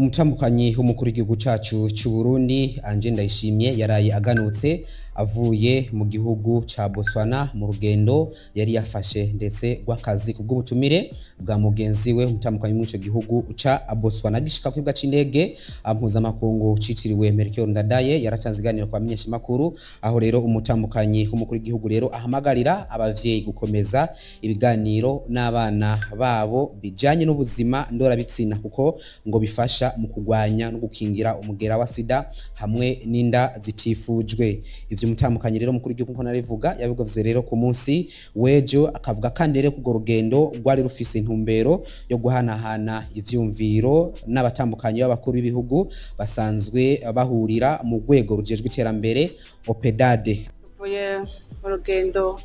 Umutambukanyi w'umukuru w'igihugu cacu c'u Burundi, Ange Ndayishimiye, yaraye aganutse avuye mu gihugu ca Botswana mu rugendo yari yafashe ndetse rw'akazi kubw'ubutumire bwa mugenzi we umutambukanyi muri ico gihugu ca Botswana. Agishika ku kibuga c'indege mpuzamakungu citiriwe Melchior Ndadaye, yaratanze iganiro kwa menyeshamakuru, aho rero umutambukanyi w'umukuru w'igihugu rero ahamagarira abavyeyi gukomeza ibiganiro n'abana babo bijanye n'ubuzima ndorabitsina, kuko ngo bifasha mu kurwanya no gukingira umugera wa sida hamwe n'inda zitifujwe. Ivyo umutambukanyi rero mukuru w'igihugu, nko narivuga, yabivuze rero ku munsi w'ejo, akavuga kandi rero kurwo rugendo rwari rufise intumbero yo guhanahana ivyumviro n'abatambukanyi b'abakuru b'ibihugu basanzwe bahurira mu rwego rujejwe iterambere, OPDADE. Tuvuye mu rugendo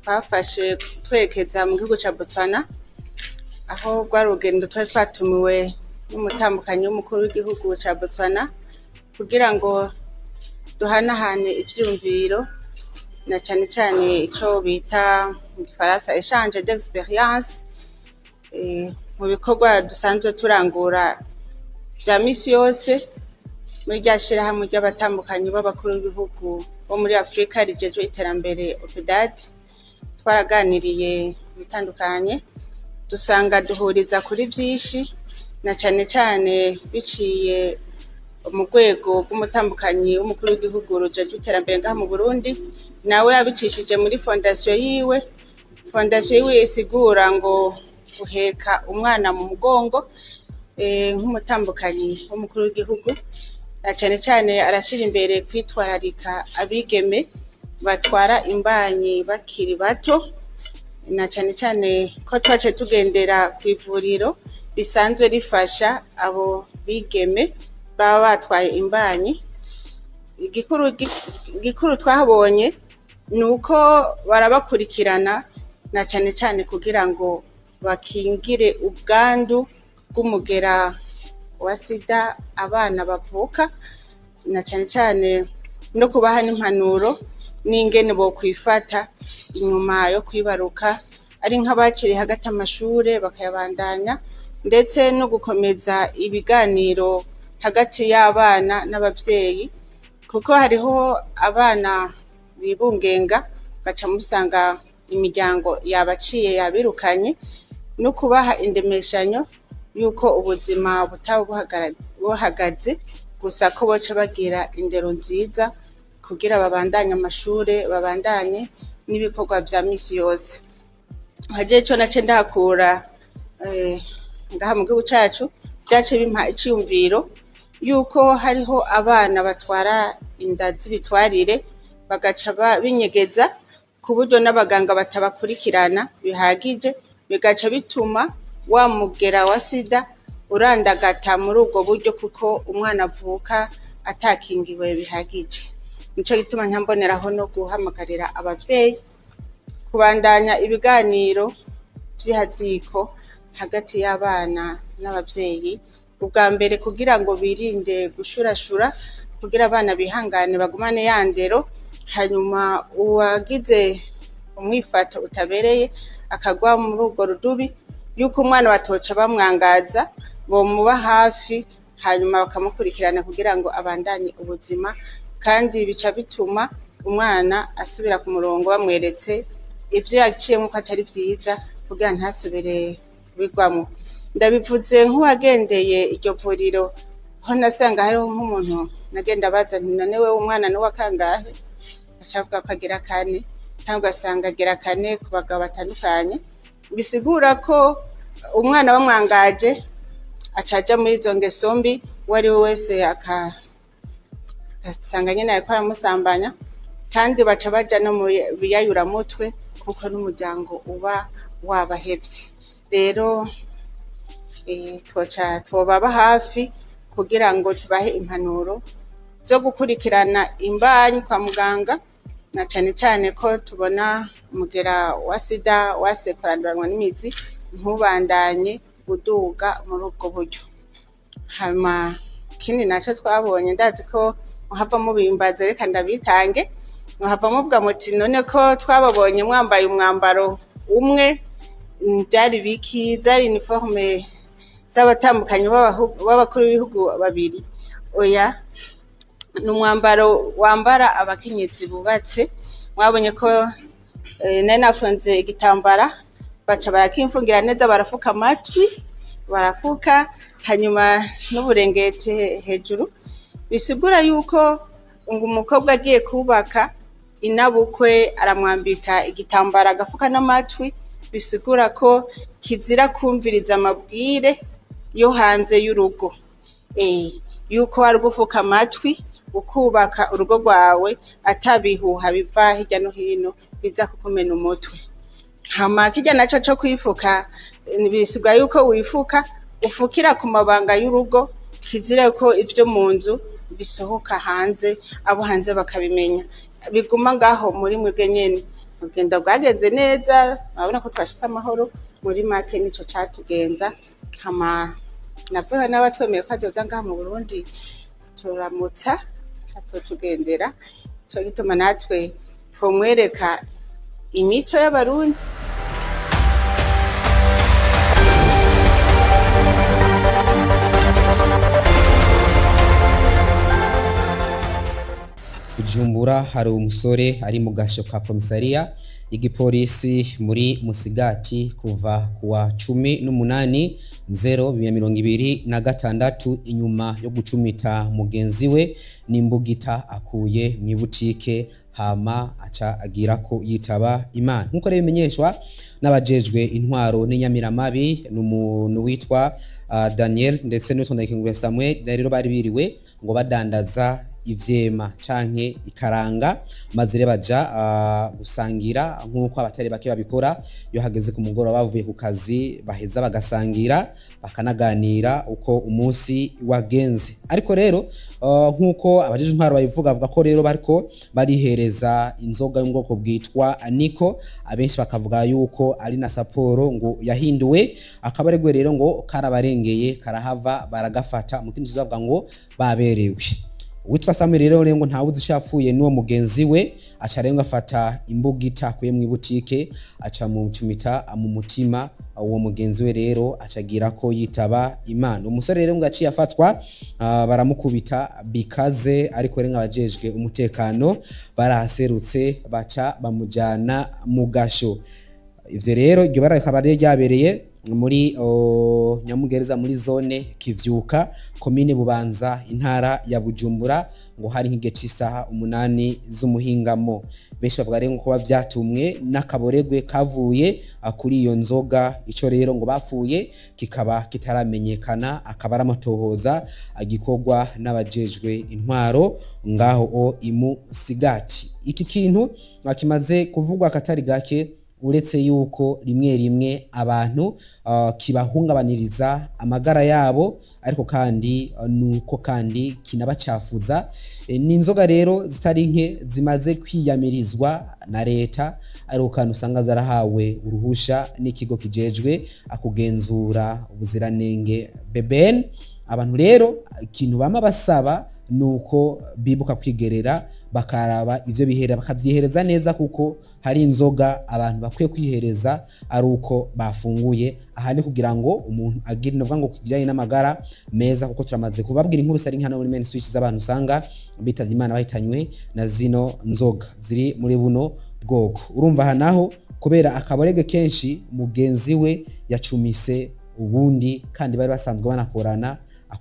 twafashe twerekeza mu gihugu ca Botswana, aho rwari urugendo twari twatumiwe n'umutambukanyi w'umukuru w'igihugu ca Botswana kugira ngo duhanahane ivyiyumviro, na cane cane ico bita mu gifaransa échange d'expérience, mu bikorwa dusanzwe turangura vya misi yose muri rya shirahamwe ry'abatambukanyi b'abakuru b'ibihugu bo muri Afrika rijejwe iterambere, OPDAD. Twaraganiriye ibitandukanye, dusanga duhuriza kuri vyinshi, na cane cane biciye mu rwego rw'umutambukanyi w'umukuru w'igihugu rujejwe iterambere ngaha mu Burundi, nawe abicishije muri fondation yiwe. Fondation yiwe isigura ngo guheka umwana mu mugongo. Nk'umutambukanyi w'umukuru w'igihugu, na cane cane arashira imbere kwitwararika abigeme batwara imbanyi bakiri bato, na cane cane ko twaciye tugendera kw'ivuriro risanzwe rifasha abo bigeme baba batwaye imbanyi. Igikuru twahabonye ni uko barabakurikirana, na cane cane kugira ngo bakingire ubwandu bw'umugera wa sida abana bavuka, na cane cane no kubaha n'impanuro n'ingene bokwifata inyuma yo kwibaruka, ari nk'abaciriye hagati amashure bakayabandanya, ndetse no gukomeza ibiganiro hagati y'abana n'abavyeyi, kuko hariho abana bibungenga ugaca musanga imiryango yabaciye yabirukanye, no kubaha indemeshanyo yuko ubuzima butaba buhagaze, gusa ko boca bagira indero nziza kugira babandanye amashure, babandanye n'ibikorwa vya misi yose. Nkajewe ico naciye ndahakura ngaha mu gihugu cacu, vyaciye bimpa iciyumviro yuko hariho abana batwara inda z'ibitwarire, bagaca binyegeza ku buryo n'abaganga batabakurikirana bihagije, bigaca bituma wa mugera wa sida urandagata muri ubwo buryo, kuko umwana avuka atakingiwe bihagije. Nico gituma nca mboneraho no guhamagarira abavyeyi kubandanya ibiganiro vy'ihaziko hagati y'abana n'abavyeyi, ubwa mbere kugira ngo birinde gushurashura, kugira abana bihangane bagumane ya ndero, hanyuma uwagize umwifato utabereye akagwa muri urwo rudubi, yuko umwana batoca bamwangaza, bomuba hafi, hanyuma bakamukurikirana kugira ngo abandanye ubuzima. Kandi bica bituma umwana asubira ku murongo bamweretse ivyo yaciyemwo ko atari vyiza, kugira ntasubire kubigwamwo. Ndabivuze nk'uwagendeye iryo vuriro, aho nasanga hariho nk'umuntu nagenda baza nti: "None wewe umwana ni uwa kangahe?" Aca avuga ko agira kane, kandi ugasanga agira kane ku bagabo batandukanye, bisigura ko umwana bamwangaje aca aja muri izo ngeso mbi, uwo ari we wese agasanga nyene ariko aramusambanya, kandi baca baja no mu biyayuramutwe, kuko n'umuryango uba wabahevye. Rero twoca twobaba hafi kugira ngo tubahe impanuro zo gukurikirana imbanyi kwa muganga, na cane cane ko tubona umugera wa sida wase kuranduranwa n'imizi, ntubandanye uduga muri ubwo buryo. Hama ikindi naco twabonye, ndazi ko muhava mubimbaza, reka ndabitange, muhava muvuga muti: "None ko twababonye mwambaye umwambaro umwe, vyari biki?" Zari uniforme. z'abatambukanyi b'abakuru b'ibihugu babiri. Oya, ni umwambaro wambara abakenyezi bubatse. Mwabonye ko nari nafunze igitambara, baca barakimfungira neza, barafuka amatwi, barafuka hanyuma n'uburengete hejuru. Bisigura yuko ngo umukobwa agiye kubaka, inabukwe aramwambika igitambara, agafuka n'amatwi. Bisigura ko kizira kumviriza amabwire yo hanze y'urugo, yuko ari gufuka amatwi ukubaka urugo rwawe, atabihuha biva hirya no hino biza kukumena umutwe. Hama kirya naco co kwifuka, bisigura yuko wifuka, ufukira ku mabanga y'urugo. Kizira ko ivyo mu nzu bisohoka hanze, abo hanze bakabimenya. Biguma ngaho muri mwebwe nyene. Urugendo rwagenze neza, urabona ko twashitse amahoro. Muri make nico catugenza. Hama navuga n'abatwemeye ko azoza ngaha mu Burundi turamutsa, azotugendera. Nico gituma natwe twomwereka imico y'Abarundi. Bujumbura hari umusore ari mu gasho ka komisariya y'igipolisi muri Musigati kuva kuwa 18/0/2026, inyuma yo gucumita mugenzi we n'imbugita akuye mw'ibutike, hama aca agira ko yitaba Imana. Nkuko rero bimenyeshwa n'abajejwe intwaro n'inyamiramabi, n'umuntu witwa Daniel ndetse n'uwitwa Ndayikengurira Samuel rero bari biriwe ngo badandaza ivyema canke ikaranga, maze rero baja gusangira nk'uko abatari bake babikora iyo hageze ku mugoroba bavuye ku kazi, baheza bagasangira bakanaganira uko umunsi wagenze. Ariko rero nk'uko abajejwe intwaro babivuga, bavuga ko rero bariko barihereza inzoga y'ubwoko bwitwa Niko, abenshi bakavuga yuko ari na Saporo ngo yahinduwe. Akabaregwe rero ngo karabarengeye karahava, baragafata mu kindi bavuga ngo baberewe. Uwitwa Samuel rero ngo ntawuzi ico yapfuye n'uwo mugenzi we, aca rero ngo afata imbugita akuye mw'ibutike, aca mucumita mu mutima uwo mugenzi we, rero acagira ko yitaba Imana. Umusore rero ngo yaciye afatwa, baramukubita bikaze, ariko rero abajejwe umutekano barahaserutse, baca bamujana mu gasho. Ivyo rero iryo bara rikaba rero ryabereye muri Nyamugereza, muri zone Kivyuka, komine Bubanza, intara ya Bujumbura, ngo hari nk'igihe c'isaha 8 z'umuhingamo. Benshi bavuga rero ngo kuba vyatumwe n'akaboregwe kavuye kuri iyo nzoga. Ico rero ngo bapfuye kikaba kitaramenyekana, akaba ari amatohoza agikorwa n'abajejwe intwaro ngaho o Imusigati. Iki kintu kimaze kuvugwa akatari gake, uretse yuko rimwe rimwe abantu kibahungabaniriza amagara yabo, ariko kandi nuko kandi kinabacafuza. Ni inzoga rero zitari nke zimaze kwiyamirizwa na leta, ariko kandi usanga zarahawe uruhusha n'ikigo kijejwe kugenzura ubuziranenge BBN. Abantu rero ikintu bama basaba nuko bibuka kwigerera, bakaraba ivyo bihera, bakavyihereza neza, kuko hari inzoga abantu bakwiye kwihereza ari uko bafunguye. Aha ni kugira ngo umuntu agire novuga ngo kijyanye n'amagara meza, kuko turamaze kubabwira inkuru sari hano muri Main Switch z'abantu usanga bitavye Imana bahitanywe na zino nzoga ziri muri buno bwoko. Urumva aha naho kubera akaborege kenshi, mugenzi we yacumise ubundi, kandi bari basanzwe banakorana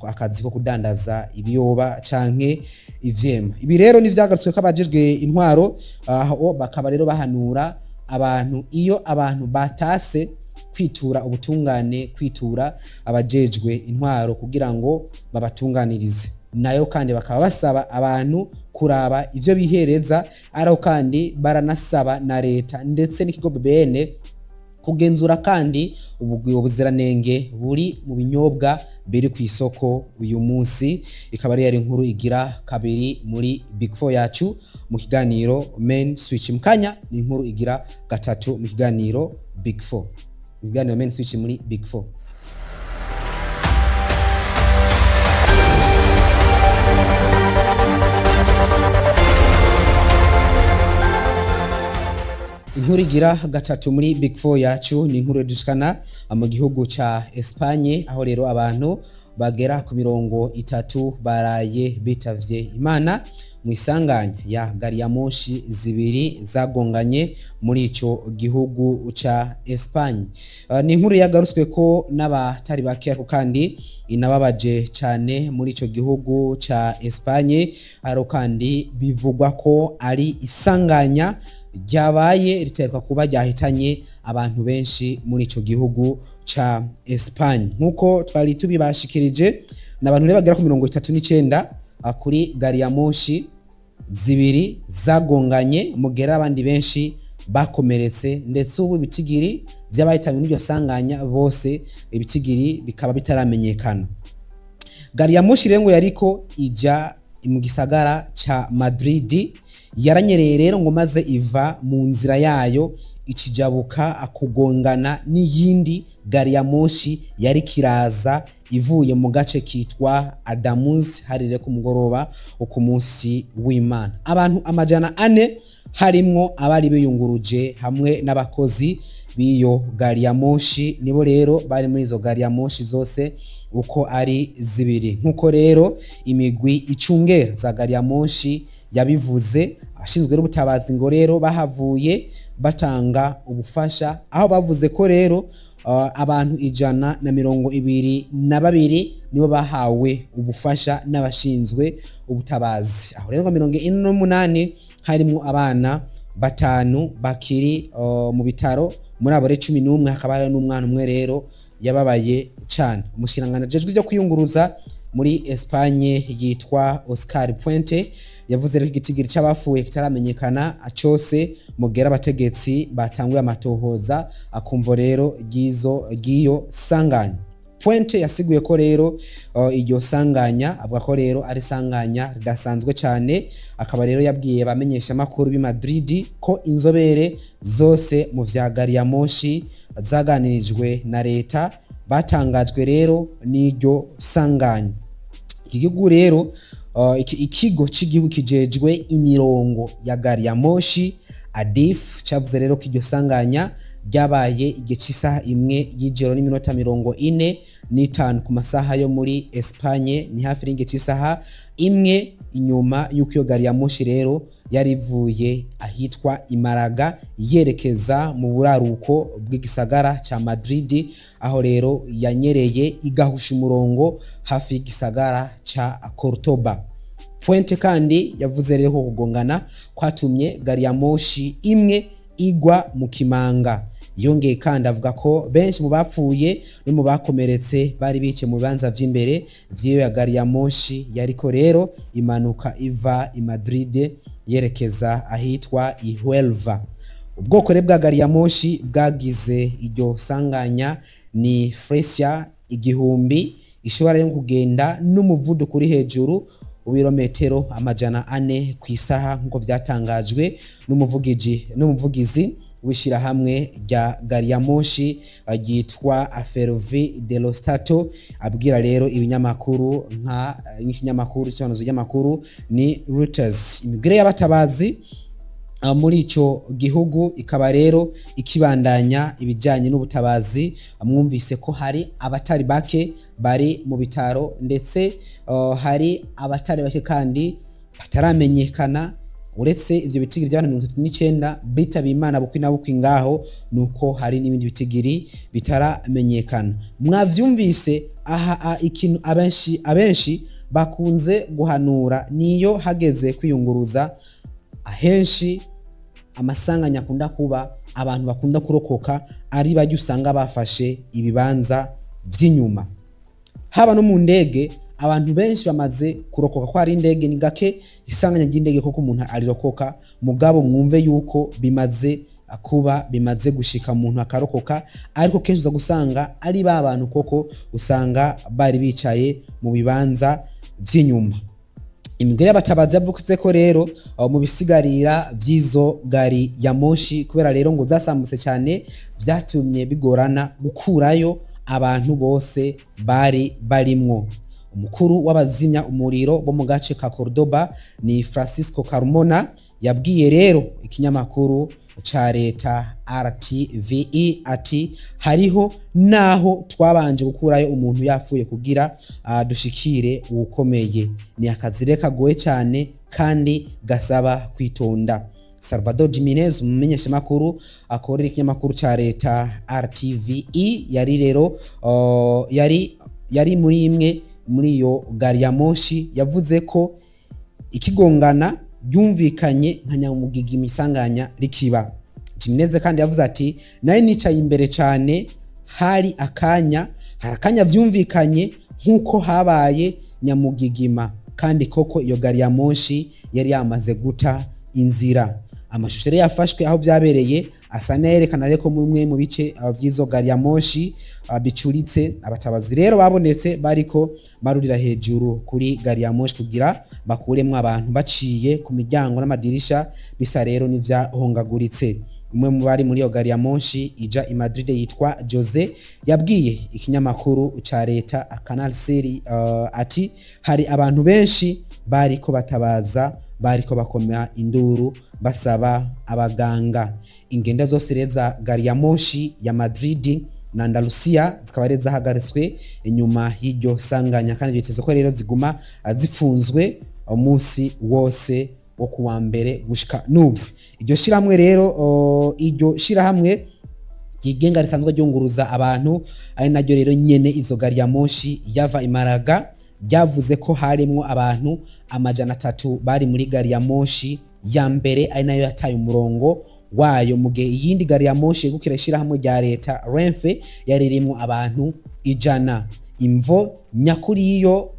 akazi ko kudandaza ibiyoba canke ivyema. Ibi rero ni vyagarutswe ko abajejwe intwaro aho bakaba rero bahanura abantu, iyo abantu batase, kwitura ubutungane, kwitura abajejwe intwaro kugira ngo babatunganirize. Nayo kandi bakaba basaba abantu kuraba ivyo bihereza, ariko kandi baranasaba na leta ndetse n'ikigo BBN kugenzura kandi ubuziranenge buri mu binyobwa biri ku isoko uyu munsi. Ikaba ari yari inkuru igira kabiri muri Big Four yacu mu kiganiro Main Switch. Mukanya ni inkuru igira gatatu mu kiganiro Big Four, mu kiganiro Main Switch muri Big Four. Inkuru igira gatatu muri Big Four yacu ni inkuru dushikana mu gihugu ca Espagne, aho rero abantu bagera ku 30 baraye bitavye Imana mu isanganya ya gari ya moshi zibiri zagonganye muri ico gihugu ca Espagne. Ni inkuru yagarutswe ko n'abatari bake, ariko kandi inababaje cyane muri ico gihugu ca Espagne, ariko kandi bivugwa ko ari isanganya ryabaye riteruka kuba ryahitanye abantu benshi muri ico gihugu ca Espagne. Nkuko twari tubibashikirije, n'abantu rero bagera ku 39 kuri gari ya moshi zibiri zagonganye, mugera abandi benshi bakomeretse, ndetse ubu ibitigiri by'abahitanywe n'iryo sanganya bose ibitigiri bikaba bitaramenyekana. Gari ya moshi rero ngo yariko ija mu gisagara ca Madrid yaranyereye rero ngo maze iva mu nzira yayo ikijabuka akugongana n'iyindi gari ya moshi yari kiraza ivuye mu gace kitwa Adamus harire ku mugoroba wo ku munsi w'Imana. Abantu 400 harimwo abari biyunguruje hamwe n'abakozi b'iyo gari ya moshi nibo rero bari muri izo gari ya moshi zose uko ari zibiri. Nkuko rero imigwi icungera za gari ya moshi yabivuze, abashinzwe n'ubutabazi ngo rero bahavuye batanga ubufasha, aho bavuze ko rero abantu 122 nibo bahawe ubufasha n'abashinzwe ubutabazi. Aho rero ngo 48 harimwo abana batanu bakiri mu bitaro, muri abo rero 11 hakaba hari n'umwana umwe rero yababaye cane. Umushikiranganji ajejwe ivyo kwiyunguruza muri Espagne yitwa Oscar Puente yavuze rero ko igitigiri c'abapfuye kitaramenyekana cose, mugera abategetsi batanguye amatohoza akumvo rero ry'izo ry'iyo sanganya. Puente yasiguye ko rero iryo sanganya, avuga ko rero ari sanganya ridasanzwe cyane, akaba rero yabwiye bamenyesha makuru b'i Madrid ko inzobere zose mu vya gari ya moshi zaganirijwe na leta batangajwe rero n'iryo sanganya. Iki gihugu rero ikigo cy'igihugu kijejwe imirongo ya gari ya moshi Adif cavuze rero ko iryo sanganya ryabaye igihe cy'isaha 1 y'ijoro n'iminota 45 ku masaha yo muri Espagne, ni hafi n'igihe cy'isaha 1 inyuma y'uko iyo gari ya moshi rero yari ivuye ahitwa Imaraga yerekeza mu buraruko bw'igisagara ca Madrid, aho rero yanyereye igahusha umurongo hafi y'igisagara ca Cordoba. Puente kandi yavuze rero ko kugongana kwatumye gari ya moshi imwe igwa mu kimanga. Yongeye kandi avuga ko benshi mu bapfuye no mu bakomeretse bari bicaye mu bibanza vy'imbere vy'iyo ya gari ya moshi yariko rero imanuka iva i Madrid yerekeza ahitwa i Huelva. Ubwoko rero bwa gari ya moshi bwagize iryo sanganya ni Fresia 1000, ishobora rero kugenda n'umuvuduko uri hejuru w'ibirometero 400 ku isaha, nk'uko byatangajwe n'umuvugizi w'ishirahamwe rya gari ya moshi ryitwa Ferrovie dello Stato, abwira rero ibinyamakuru nka nk'ikinyamakuru isobanuzo ry'amakuru ni Reuters. Imigwire y'abatabazi muri ico gihugu ikaba rero ikibandanya ibijanye n'ubutabazi. Mwumvise ko hari abatari bake bari mu bitaro, ndetse hari abatari bake kandi bataramenyekana. Uretse ivyo bitigiri by'abantu 39 bitabiye Imana bukwi na bukwi ngaho, nuko hari n'ibindi bitigiri bitaramenyekana. Mwavyumvise aha ikintu abenshi bakunze guhanura niyo hageze kwiyunguruza, ahenshi amasanganya akunda kuba, abantu bakunda kurokoka ari bajya usanga bafashe ibibanza vy'inyuma. Haba no mu ndege, abantu benshi bamaze kurokoka ko hari indege, ni gake isanganya ry'indege koko umuntu arirokoka, mugabo mwumve yuko bimaze kuba, bimaze gushika umuntu akarokoka, ariko kenshi uza gusanga ari ba bantu koko usanga bari bicaye mu bibanza vy'inyuma. Imigwi y'abatabazi yavuze ko rero mu bisigarira vy'izo gari ya moshi, kubera rero ngo zasambutse cyane, vyatumye bigorana gukurayo abantu bose bari barimwo. Umukuru w'abazimya umuriro bo mu gace ka Cordoba ni Francisco Carmona, yabwiye rero ikinyamakuru ca leta RTVE, ati: "Hariho naho twabanje gukurayo umuntu yapfuye kugira dushikire uwukomeye. Ni akazi rero kagoye cyane kandi gasaba kwitonda." Salvador Jimenez, umumenyeshamakuru akorera ikinyamakuru ca leta RTVE, yari rero yari muri imwe muri iyo gari ya moshi, yavuze ko ikigongana ryumvikanye nka nyamugigima isanganya rikiba. Jimenez kandi yavuze ati: "Nari nicaye imbere cyane, hari akanya vyumvikanye nk'uko habaye nyamugigima, kandi koko iyo gari ya moshi yari yamaze guta inzira." Amashusho rero yafashwe aho byabereye asa n'ayerekana rero ko mumwe mu bice vy'izo gari ya moshi bicuritse. Abatabazi rero babonetse bariko barurira hejuru kuri gari ya moshi kugira bakuremwo abantu baciye ku miryango n'amadirisha bisa rero n'ivyahongaguritse. Umwe mu bari muri iyo gari ya moshi ija i Madrid yitwa Jose yabwiye ikinyamakuru ca leta Canal Seri ati: "Hari abantu benshi bariko batabaza, bariko bakoma induru basaba abaganga." Ingendo zose rero za gari ya moshi ya Madrid na Andalusia zikaba rero zahagaritswe inyuma y'iryo sanganya, kandi vyitezwe ko rero ziguma zifunzwe umunsi wose wo kuwa mbere gushika n'ubu. Iryo shirahamwe rero, iryo shirahamwe ryigenga risanzwe ryunguruza abantu, ari naryo rero nyene izo gari ya moshi yava i Malaga, ryavuze ko harimwo abantu 300 bari muri gari ya moshi ya mbere, ari nayo yataye umurongo wayo, mu gihe iyindi gari ya moshi yegukira ishirahamwe rya leta Renfe yari irimwo abantu 100. Imvo nyakuri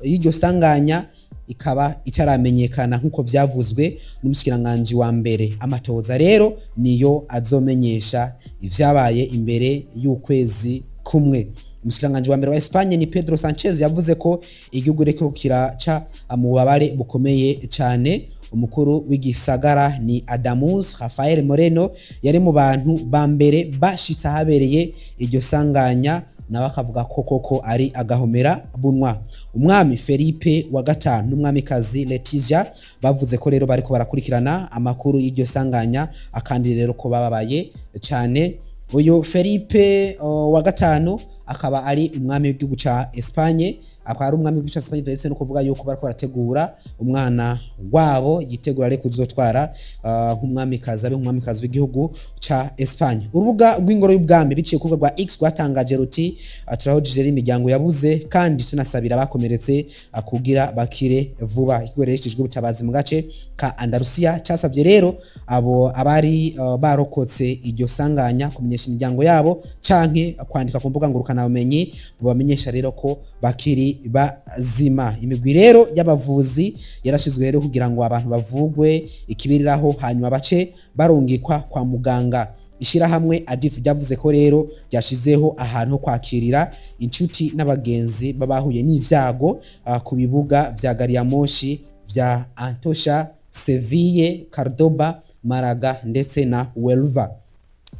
y'iryo sanganya ikaba itaramenyekana, nk'uko vyavuzwe n'umushikiranganji wa mbere. Amatohoza rero niyo azomenyesha ivyabaye imbere y'ukwezi kumwe. Umushikiranganji wa mbere wa Espagne ni Pedro Sanchez yavuze ko igihugu reko kiraca mu bubabare bukomeye cyane. Umukuru w'igisagara ni Adamus Rafael Moreno, yari mu bantu ba mbere bashitse ahabereye iryo sanganya, nawe akavuga ko koko ari agahomera bunwa. Umwami Felipe wa gatanu n'umwamikazi Letizia bavuze ko rero bariko barakurikirana amakuru y'iryo sanganya, akandi rero ko bababaye cyane. Uyu Felipe wa gatanu akaba ari umwami w'igihugu ca Espagne, akaba ari umwami w'igihugu ca Espagne, ndetse no kuvuga yuko bariko barategura umwana wabo yitegura ariko kuzotwara nk'umwamikazi, abe nk'umwamikazi w'igihugu ca Espagne. Urubuga rw'ingoro y'ubwami biciye ku rubuga rwa X rwatangaje ruti: "Turahojije rero imiryango yabuze, kandi tunasabira abakomeretse kugira bakire vuba." Ikigo rero kijejwe ubutabazi mu gace ka Andalusia casavye rero abo abari barokotse iryo sanganya kumenyesha imiryango yabo canke kwandika ku mbuga ngurukana bumenyi bubamenyesha rero ko bakiri bazima. Imigwi rero y'abavuzi yarashizwe rero kugira ngo abantu bavugwe ikibiriraho, hanyuma bace barungikwa kwa muganga. Ishirahamwe Adif ryavuze ko rero ryashizeho ahantu ho kwakirira inshuti n'abagenzi babahuye n'ivyago ku bibuga vya gari ya moshi vya Atocha, Seville, Cordoba, Malaga ndetse na Huelva.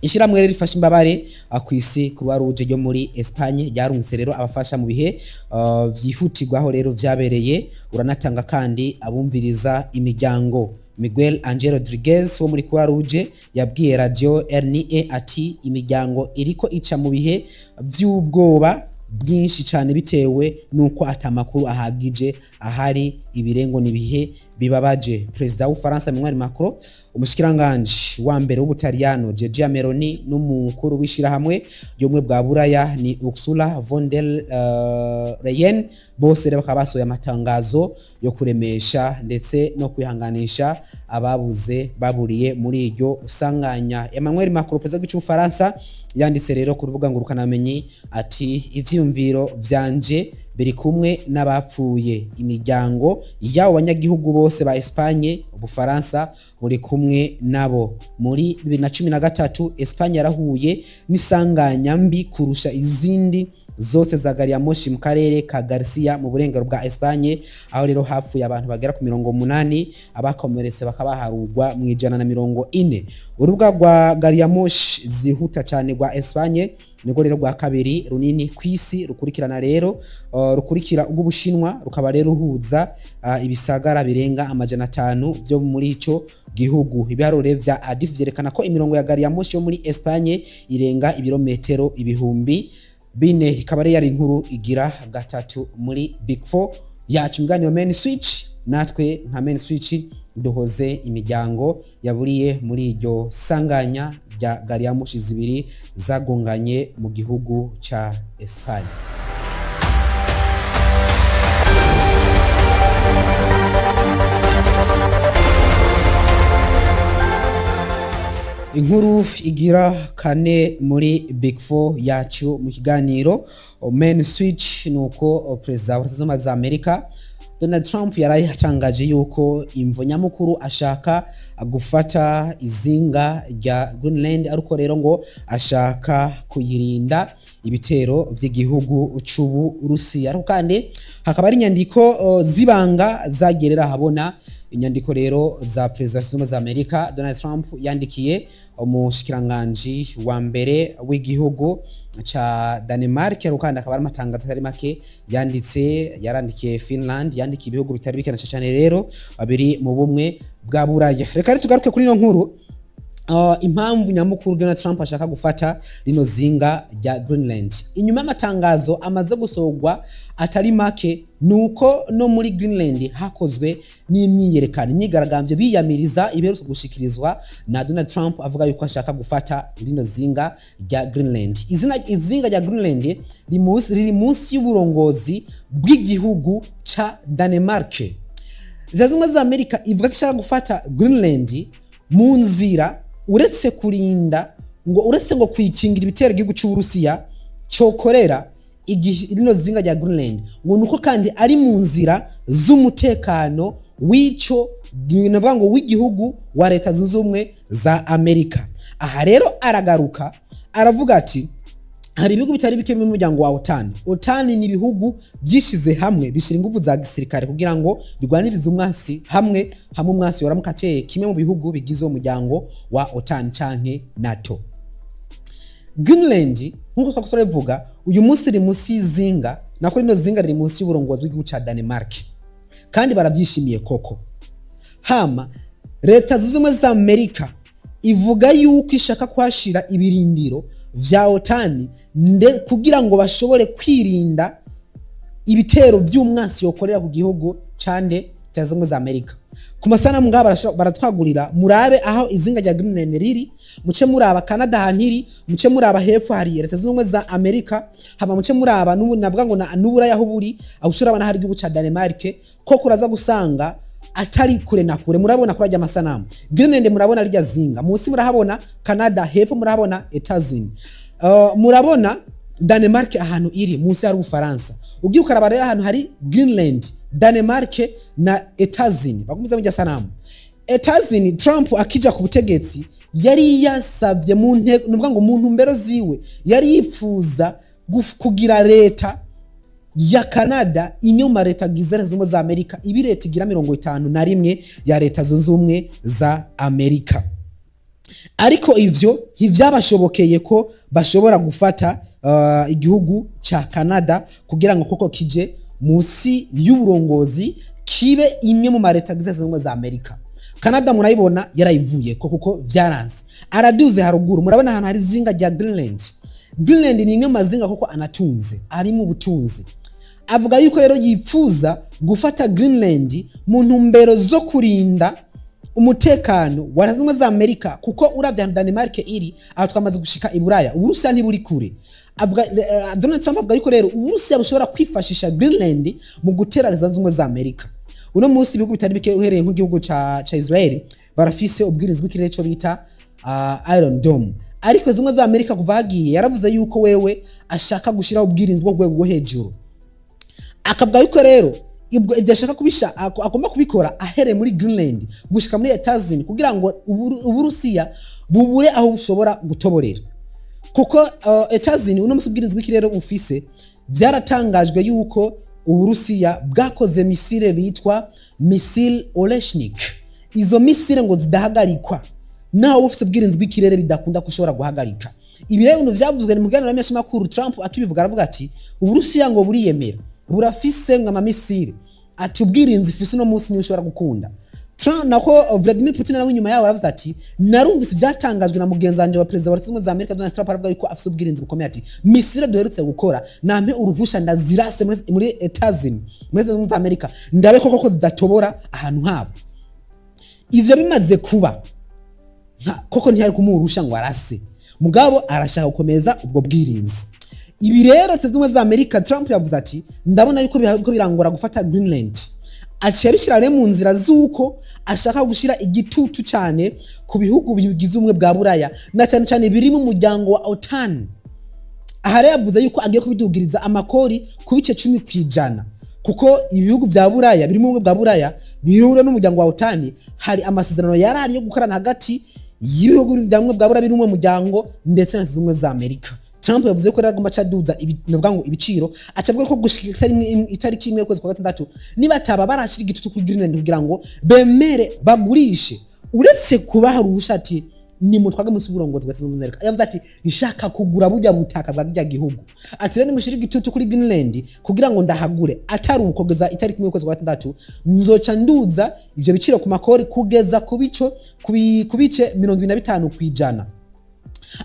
Ishyirahamwe rero rifasha imbabare ku isi, Croix Rouge ryo muri Espagne, ryarungitse rero abafasha mu bihe vyihutirwaho rero vyabereye, uranatanga kandi abumviriza imiryango. Miguel Angel Rodriguez wo muri Croix Rouge yabwiye radio RNE ati: "Imiryango iriko ica mu bihe vy'ubwoba bwinshi cyane bitewe nuko atamakuru ahagije ahari, ibirengo n'ibihe bibabaje." Perezida w'Ufaransa Emmanuel Macron, umushikiranganje wa mbere w'Ubutaliyano Giorgia Meloni n'umukuru w'ishirahamwe ry'ubumwe bwa Buraya ni Ursula von der Leyen, bose rero bakaba basohoye amatangazo yo kuremesha ndetse no kwihanganisha ababuze baburiye muri iryo sanganya. Emmanuel Macron, perezida w'igihugu c'Ubufaransa, yanditse rero ku rubuga ngurukanabumenyi ati: "Ivyiyumviro vyanje biri kumwe n'abapfuye, imiryango y'abo banyagihugu bose ba Espagne, Ubufaransa buri kumwe nabo." Muri 2013 Espagne yarahuye n'isanganya mbi kurusha izindi zose za gari ya moshi mu karere ka Garcia mu burengero bwa Espagne, aho rero hapfuye abantu bagera ku 80, abakomeretse bakaba baharugwa mu 140. Urubuga rwa gari ya moshi zihuta cyane rwa Espagne Niko rero rwa kabiri runini kw'isi, rukurikirana rero rukurikira ubw'Ubushinwa, rukaba rero ruhuza ibisagara birenga 500 byo muri ico gihugu. Ibiharuro rero vya Adif vyerekana ko imirongo ya gari ya moshi yo muri Espagne irenga ibirometero 4000. Ikaba rero yari inkuru igira gatatu muri Big Four yacu, imiganiro Main Switch. Natwe nka Main Switch duhoze imiryango yaburiye muri iryo sanganya rya gari ya moshi zibiri zagonganye mu gihugu ca Espagne. Inkuru igira kane muri Big Four yacu mu kiganiro Main Switch nuko perezida wa Leta Zunze Ubumwe za Amerika Donald Trump yaraye atangaje yuko imvo nyamukuru ashaka gufata izinga rya Greenland ariko rero ngo ashaka kuyirinda ibitero vy'igihugu c'Uburusiya. Ariko kandi hakaba hari inyandiko zibanga zagerera habona, inyandiko rero za perezida wa Leta Zunze Ubumwe za Amerika Donald Trump yandikiye umushikiranganji wa mbere w'igihugu ca Denmark. Ariko kandi akaba ari amatangazo atari make yanditse, yarandikiye Finland, yandikiye ibihugu bitari bike na cane rero biri mu Bumwe bwa Buraya. Reka rero tugaruke kuri ino nkuru. Impamvu nyamukuru Donald Trump ashaka gufata rino zinga rya Greenland inyuma y'amatangazo amaze gusohorwa atari make, nuko no muri Greenland hakozwe n'imyiyerekano, imyigaragambyo biyamiriza iberutse gushikirizwa na Donald Trump avuga yuko ashaka gufata rino zinga rya Greenland. Izinga rya Greenland riri munsi y'uburongozi bw'igihugu ca Denmark. Leta Zunze Ubumwe za Amerika ivuga ko ishaka gufata Greenland mu nzira uretse kurinda ngo uretse ngo kwikingira ibitero igihugu cy'Uburusiya cyokorera rino zinga rya Greenland, ngo nuko kandi ari mu nzira z'umutekano w'ico navuga ngo w'igihugu wa Leta Zunze Ubumwe za Amerika. Aha rero aragaruka aravuga ati hari ibihugu bitari bike mu muryango wa OTAN. OTAN ni ibihugu byishize hamwe bishyira ingufu za gisirikare kugira ngo birwanirize umwasi hamwe hamwe umwasi waramuka ateye kimwe mu bihugu bigize uwo muryango wa OTAN canke NATO. Greenland nkuko twako turabivuga uyu munsi riri munsi y'izinga, nako rino zinga riri munsi y'uburongozi bw'igihugu ca Denmark, kandi barabyishimiye koko. Hama Leta Zunze Ubumwe za Amerika ivuga yuko ishaka kuhashira ibirindiro vya OTAN kugira ngo bashobore kwirinda ibitero vy'umwansi yokorera ku gihugu cande cya Zunze Ubumwe za Amerika. Ku masanamu ngaha baratwagurira, murabe aho izinga rya Greenland riri, muce muraba Canada ahantu iri, muce muraba hepfo hari Leta Zunze Ubumwe za Amerika, hama muce muraba n'ubu navuga ngo n'Uburaya aho buri, aho ushobora hari igihugu ca Denmark, ko kuraza gusanga atari kure na kure. Murabona kuri ajya amasanamu Greenland, murabona rya zinga munsi, murahabona Canada hepfo, murahabona Etazini, murabona Denmark ahantu iri munsi hari Ubufaransa. Ugiye ukaraba rero ahantu hari Greenland, Denmark na Etazini, bagumiza mu sanamu Etazini. Trump akija ku butegetsi yari yasabye mu ntego, nuvuga ngo mu ntumbero ziwe yari yipfuza kugira leta ya Canada inyuma leta gize Leta Zunze Ubumwe za Amerika, ibi leta igira 51 ya Leta Zunze Ubumwe za Amerika. Ariko ivyo ntivyabashobokeye ko bashobora gufata igihugu ca Canada kugira ngo koko kije munsi y'uburongozi, kibe imwe mu mareta agize Leta Zunze Ubumwe za Amerika. Canada murayibona yarayivuye ko kuko vyaranse. Araduze haruguru murabona ahantu hari izinga rya Greenland. Greenland ni imwe mu mazinga koko anatunze, ari mu butunzi. Avuga yuko rero yipfuza gufata Greenland mu ntumbero zo kurinda umutekano wa Leta Zunze Ubumwe za Amerika, kuko uravye ahantu Denmark iri, aho twamaze gushika i Buraya, Uburusiya ntiburi kure. Avuga Donald Trump avuga yuko rero Uburusiya bushobora kwifashisha Greenland mu gutera Leta Zunze Ubumwe za Amerika. Uno munsi ibihugu bitari bike, uhereye nk'igihugu ca Israel, barafise ubwirinzi bw'ikirere cyo bita Iron Dome. Ariko zimwe za Amerika kuva hagiye yaravuze yuko wewe ashaka gushiraho ubwirinzi bwo rwego rwo hejuru. Akavuga yuko rero ibyo ashaka kubisha agomba kubikora ahereye muri Greenland gushika muri Etazini, kugira ngo Uburusiya bubure aho bushobora gutoborera, kuko Etazini uno musi ubwirinzi bw'ikirere bufise, byaratangajwe yuko Uburusiya bwakoze misile bitwa missile Oreshnik. Izo misile ngo zidahagarikwa. Naho ufise ubwirinzi bw'ikirere, bidakunda ko ushobora guhagarika. Ibi rero ibintu vyavuzwe ni mu kiganiro n'abamenyeshamakuru. Trump akibivuga aravuga ati Uburusiya ngo buriyemera, burafise ngo ama missiles, ati ubwirinzi ifise uno munsi niyo ushobora gukunda. Trump nako Vladimir Putin nawe inyuma yaho aravuze ati narumvise ibyatangajwe na mugenzi wanje wa perezida wa Leta Zunze Ubumwe za Amerika Donald Trump, aravuga yuko afise ubwirinzi bukomeye, ati missile duherutse gukora nampe uruhusha ndazirase muri Etazini, muri Leta Zunze Ubumwe za Amerika, ndabe koko ko zidatobora ahantu habo. Ivyo bimaze kuba koko ntiyari kumuha uruhusha ngo arase, mugabo arashaka gukomeza ubwo bwirinzi. Ibi rero Leta Zunze Ubumwe za Amerika, Trump yavuze ati ndabona yuko birangora gufata Greenland. Aciye abishyira rero mu nzira z'uko ashaka gushyira igitutu cyane ku bihugu bigize Ubumwe bwa Buraya, na cyane cyane biri mu muryango wa OTAN. Aha rero yavuze yuko agiye kubidugiriza amakori ku bice 10%, kuko ibihugu bya Buraya biri mu Bumwe bwa Buraya bihure n'umuryango wa OTAN. Hari amasezerano yarari yo gukorana hagati y'ibihugu bya Bumwe bwa Buraya biri mu muryango ndetse na Leta Zunze Ubumwe za Amerika. Trump yavuze ko rero agomba acaduza navuga ngo ibiciro, acavuga ko gushika itariki 1 y'ukwezi kwa gatandatu nibataba barashira igitutu kuri Greenland kugira ngo bemere bagurishe, uretse kubaha uruhusha ati nimutwage munsi y'uburongozi bwa Leta Zunze Ubumwe za Amerika. Yavuze ati nshaka kugura burya butaka bwa burya gihugu, ati rero nimushire igitutu kuri Greenland kugira ngo ndahagure, atari uko kugeza itariki 1 y'ukwezi kwa gatandatu nzoca nduza ivyo biciro ku makori kugeza ku bice 25%.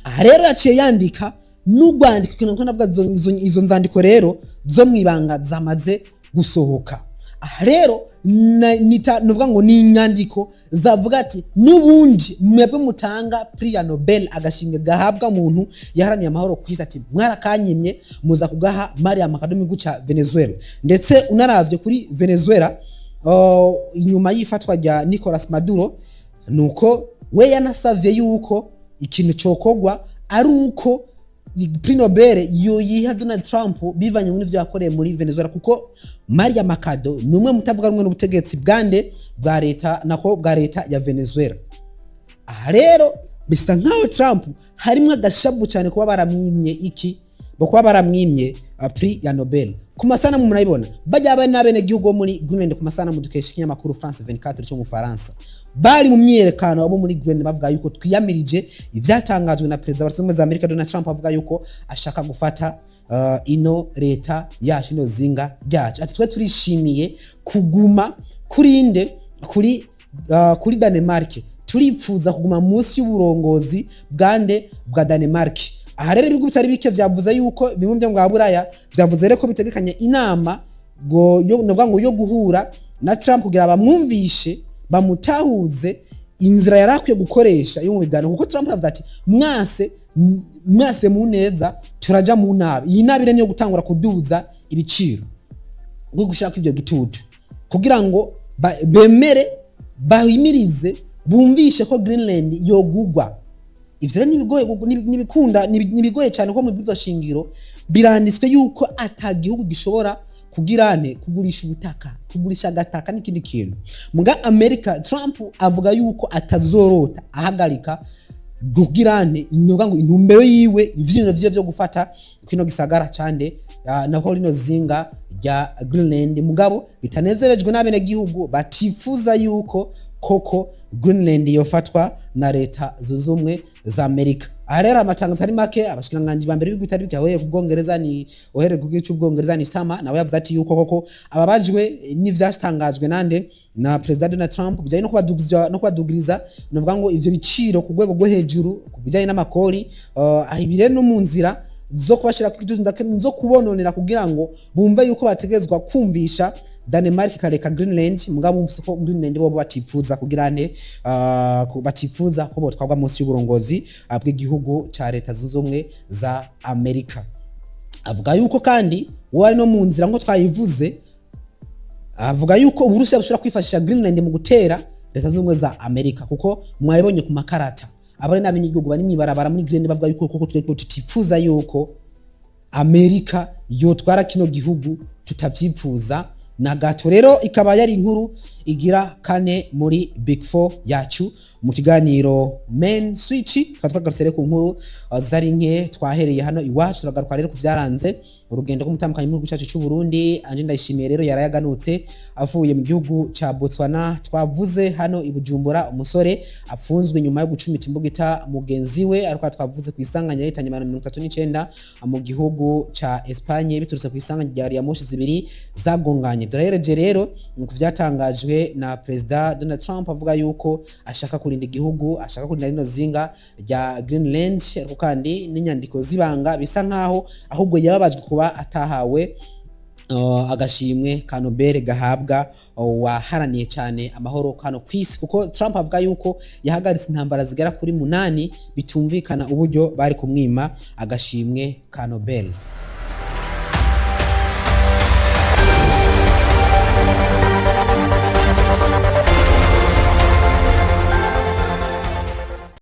Aha rero yaciye yandika n'urwandiko, kuko navuga izo nzandiko rero zo mu ibanga zamaze gusohoka. Aha rero nuvuga ngo ni inyandiko zavuga ati n'ubundi mwebwe mutanga prix ya Nobel, agashimwe gahabwa umuntu yaharaniye amahoro ku isi, ati mwarakanyimye muza kugaha Mariam Machado mu ca Venezuela. Ndetse unaravye kuri Venezuela, inyuma y'ifatwa rya Nicolas Maduro, nuko we yanasavye yuko ikintu cokogwa ari uko prix Nobel yoyiha Donald Trump bivanye n'ivyo yakoreye muri Venezuela, kuko Maria Machado ni umwe mutavuga rumwe n'ubutegetsi bwande, bwa leta, nako bwa leta ya Venezuela. Aha rero bisa nkaho Trump harimwo agashabu cyane kuba baramwimye iki, bo kuba baramwimye prix ya Nobel. Ku masanamu murabibona bajya bari n'abenegihugu bo muri Greenland. Ku masanamu dukesha ikinyamakuru France 24 cyo mu Faransa, bari mu myiyerekano bo muri Greenland bavuga yuko twiyamirije ivyatangajwe na perezida wa Leta Zunze Ubumwe za Amerika Donald Trump, avuga yuko ashaka gufata ino leta yacu, ino zinga ryacu, ati twe turishimiye kuguma kuri inde, kuri Danemark, turipfuza kuguma munsi y'uburongozi bwande, bwa Danemark. Aha rero ibihugu bitari bike vyavuze yuko bimwe byo bwa Buraya vyavuze rero ko bitegekanye inama ngo yo, novuga ngo yo guhura na Trump kugira bamwumvishe, bamutahuze inzira yari akwiye gukoresha yo mu biganiro, kuko Trump yavuze ati mwase mu neza turaja mu nabi. Iyi nabi rero niyo gutangura kuduza ibiciro bwo gushaka ivyo gitutu kugira ngo bemere bahimirize bumvishe ko Greenland yogugwa. Ivyo rero nibigoye nibikunda nibigoye cyane, ko mu bwirizwa shingiro biranditswe yuko ata gihugu gishobora kugirane kugurisha ubutaka, kugurisha agataka n'ikindi kintu. Muga Amerika, Trump avuga yuko atazorota ahagarika kugirane inoga ngo intumbero yiwe, ivyino vyiwe vyo gufata kino gisagara cande, naho rino zinga rya Greenland, mugabo bitanezerejwe n'abenegihugu batifuza yuko koko Greenland yofatwa na Leta Zunze Ubumwe za Amerika. Aha rero amatangazo ari make. Abashikiranganji ba mbere b'ibihugu bitari bike, aho ku Bwongereza ni uhereye ku gihugu cy'Ubwongereza ni Sama, nawe yavuze ati yuko koko ababajwe n'ivyatangajwe nande, na Perezida Donald Trump, bijanye no kubadugiza, no kubadugiriza novuga ngo ivyo biciro ku rwego rwo hejuru ku bijanye n'amakori. Ibi rero no mu nzira zo kubashira ku gitutu zo kubononera kugira ngo bumve yuko bategezwa kumvisha Danemark ikareka Greenland, mugabo bumvise ko Greenland bo batipfuza kugira nte, batipfuza ko botwarwa munsi y'uburongozi bw'igihugu ca Leta Zunze Ubumwe za Amerika. Avuga yuko kandi uwo ari no mu nzira nko twayivuze, avuga yuko Uburusiya bushobora kwifashisha Greenland mu gutera Leta Zunze Ubumwe za Amerika, kuko mwabibonye ku makarata abari n'abenegihugu bari mw'ibarabara muri Greenland bavuga yuko koko twebwe tutifuza yuko Amerika yotwara kino gihugu, tutavyipfuza na gato. Rero ikaba yari inkuru. igira kane muri Big Four yacu mu kiganiro Main Switch. Tukaba twagarutse rero ku nkuru zitari nke. Twahereye hano iwacu, turagaruka rero ku byaranze urugendo rw'umutambukanyi mu gihugu cyacu cy'u Burundi, Ange Ndayishimiye. Rero yarayaganutse avuye mu gihugu ca Botswana. Twavuze hano i Bujumbura umusore apfunzwe nyuma yo gucumita imbugita mugenzi we, ariko twavuze ku isanganya yahitanye abantu 39 mu gihugu ca Espagne biturutse ku isanganya rya gari ya moshi zibiri zagonganye. Durahereje rero ku vyatangajwe na Perezida Donald Trump, avuga yuko ashaka kurinda igihugu, ashaka kurinda rino zinga rya Greenland, ariko kandi n'inyandiko zibanga bisa nkaho ahubwo yababajwe kuba atahawe agashimwe ka Nobel gahabwa waharaniye cyane amahoro kano kwisi, kuko Trump avuga yuko yahagaritse intambara zigera kuri munani. Bitumvikana uburyo bari kumwima agashimwe ka Nobel.